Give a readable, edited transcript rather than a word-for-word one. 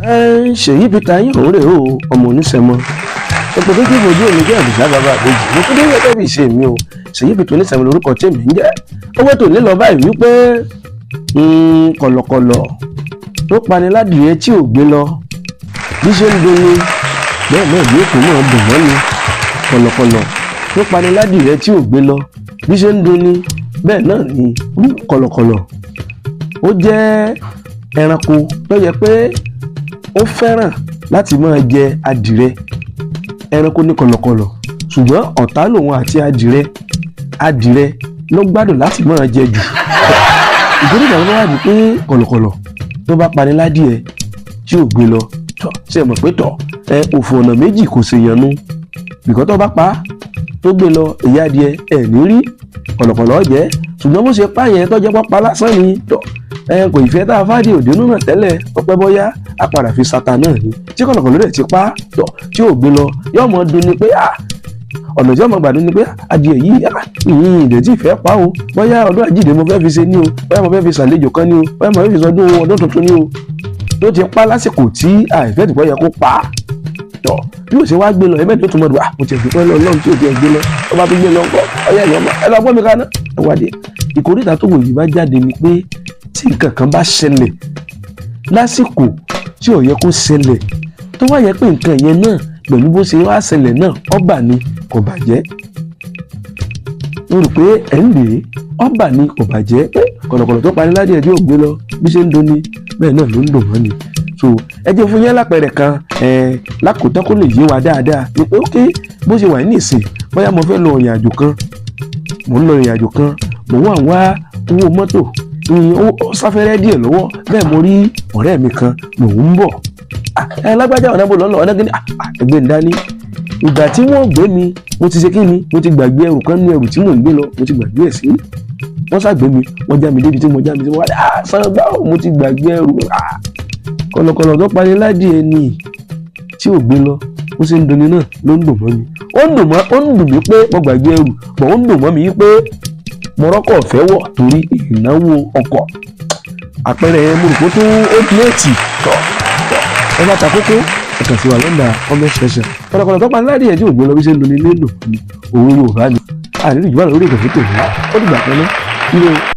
Ẹ Ṣèyí Peter yín òun rèé o, ọmọ oníṣẹmọ epo tó kí fojú omi jẹ́ àbùsá bàbá àbèjì. Mo tún dé gẹ́gẹ́ bí ìṣe mi o. Ṣèyí Peter oníṣẹmọ lórúkọ tèmi ń jẹ́. Owó tó ní lọ báyìí wípé kọ̀lọ̀kọ̀lọ̀ tó pani ládìyẹ tí ò gbé lọ, bí ṣe ń dunni bẹ́ẹ̀ náà yóò tún náà dùn mọ́ ni. Kọ̀lọ̀kọ̀lọ̀ tó pani ládìyẹ tí ò gbé lọ, bí ṣe ń dunni bẹ́ẹ̀ náà ni. Kọ̀lọ̀kọ̀lọ̀ ó jẹ́ ẹranko tó yẹ pé ó fẹ́ràn láti máa jẹ adìrẹ. Ẹranko ní kọ̀lọ̀kọ̀lọ̀, ṣùgbọ́n ọ̀tá lòun àti adìrẹ. Adìrẹ ló gbádùn láti máa jẹ jù. Ìtorí ìgbà tó wà ní pé kọ̀lọ̀kọ̀lọ̀ tó bá pani ládìẹ tí ò gbé lọ, tọ̀ ṣe mọ̀ pé tọ̀ ẹ òfò ọ̀nà méjì kò ṣèyàn nu bìkọ́ tó bá pa á tó gbé lọ, èyí adìẹ ẹ̀ ní rí kọ̀lọ̀kọ̀lọ̀ jẹ́. Ṣùgbọ́n bó ṣe pa yẹn tó jẹ́ pápá lásán ni, tọ̀ ẹ kò ìfẹ́ tá a fáàdì òdínú náà tẹ́lẹ̀ ọpẹ́ bọ́yá á padà fi sata náà ni. Tí kọ̀lọ̀kọ̀lọ̀ rẹ̀ ti pa tọ̀ tí ò gbé lọ, yóò mọ̀ dun ni pé ọ̀nà tí ọmọ gbàdún ni pé adìẹ yìí ìyìn ìdẹ̀ tí ìfẹ́ pa o, bóyá ọdún àjíǹde mo fẹ́ fi ṣe ní o, bóyá mo fẹ́ fi ṣàlejò kan ní o, bóyá mo fẹ́ fi sọdún ọdún tuntun ní o, tó ti pa lásìkò tí àìfẹ́ tìpọ́ yẹ kó pa á. Tọ̀ bí ó ṣe wá gbé lọ, ẹgbẹ́ tó tún mọ̀ dùn, mo ti dúpẹ́ lọ Ọlọ́run tí ò ti gbé lọ. Ó bá tún gbé lọ ńkọ́? Ọyá ìyá ọmọ ẹ lọ gbọ́ mi kaná ẹ wá dé. Ìkórìtà tó wò yìí bá jáde ni pé tí nǹkan kan bá ṣẹlẹ̀ lásìkò tí ò yẹ kó ṣẹlẹ̀, tó wá yẹ pé nǹkan yẹn náà pẹ̀lú bó ṣe wá ṣẹlẹ̀ náà, ọba ni kò bàjẹ́. Mo rò pé ẹ̀ ń lè ọba ni kò bàjẹ́ pé kọ̀lọ̀kọ̀lọ̀ tó parí ládìẹ tí ò gbé lọ, bí ṣe ń dunni bẹ́ẹ̀ náà ló ń dùn mọ́ ni. So ẹ jẹ́ fún yín lápẹẹrẹ kan ẹ lákòótán kó lè yé wa dáadáa ni pé ok, bó ṣe wà ní ìsìn, bóyá mo fẹ́ lọ ìrìn àjò kan, mò ń lọ ìrìn àjò kan, mò ń wà wá owó mọ́tò, ó sáfẹ́rẹ́ díẹ̀ lọ́wọ́. Bẹ́ẹ̀ mo rí ọ̀rẹ́ mi kan mò ń bọ̀, ẹ lágbájá, ọ̀nà bò lọ́nà ọ̀nà gíní ẹgbẹ́ ń dání. Ìgbà tí wọ́n gbé mi, mo ti ṣe kí ni, mo ti gbàgbé ẹrù kan ní ẹrù tí mò ń gbé lọ, mo ti gbàgbé ẹ̀ sí. Wọ́n ṣàgbé mi, wọ́n já mi débi tí mo já mi sí. Wọ́n wá ah sangbá o, mo ti gbàgbé ẹrù. Ah, kọ̀lọ̀kọ̀lọ̀ tó pani ládìẹ ni tí ò gbé lọ, ó ṣe ń dunni náà ló ń dùn mọ́ mi. Ó ń dùn mọ́, ó ń dùn mí pé mo gbàgbé ẹrù bọ̀, ó ń dùn mọ́ mi pé mo rọ́kọ̀ ọ̀fẹ́ wọ̀ torí ìnáwó ọkọ̀. Àpẹẹrẹ yẹn mo rò pé tó ó léètì. Tọ̀ tọ̀ ẹ bá ta kókó, ẹ kàn sí wa lọ́ndà comment section. Kọ̀lọ̀kọ̀lọ̀ tó pani ládìẹ tí ò gbé lọ, bí ṣe ń dunni lé lò ní òwe Yorùbá ni. Àníbi ìjọba lórí ìkànnì tòun. Ó dìgbà kan náà, ire o.